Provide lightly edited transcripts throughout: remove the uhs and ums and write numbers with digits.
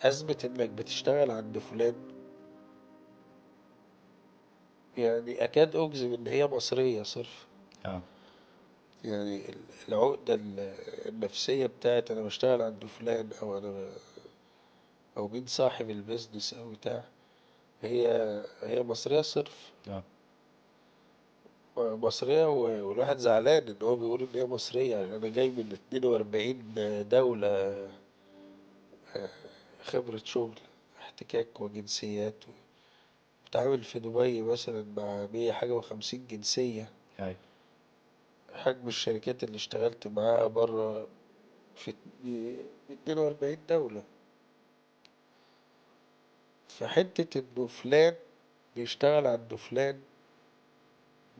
أزمة إنك بتشتغل عند فلان، يعني أكاد أجزم إن هي مصرية صرف. يعني العقدة النفسية بتاعت أنا بشتغل عند فلان أو أنا أو مين صاحب ال business أو بتاع، هي مصرية صرف. مصرية، والواحد زعلان إن هو بيقول إن هي مصرية. يعني أنا جاي من 42 دولة، خبرة شغل، احتكاك وجنسيات، بتعامل في دبي مثلا مع مية حاجة وخمسين جنسية. حجم الشركات اللي اشتغلت معاها برا في 42 دولة. فحتة إنه فلان بيشتغل عند فلان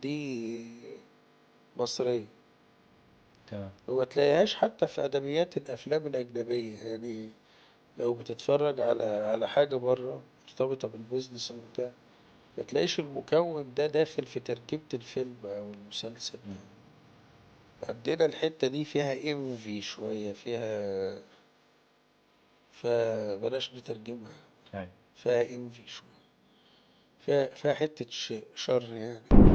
دي مصرية. وما تلاقيهاش حتى في أدبيات الأفلام الأجنبية. يعني لو بتتفرج على حاجة برا مرتبطة بالبيزنس وبتاع، ما تلاقيش المكون ده داخل في تركيبة الفيلم أو المسلسل. عندنا الحتة دي فيها انفي شوية، فيها، فبلاش نترجمها. فيها انفي شوية، فيها حتة شر يعني.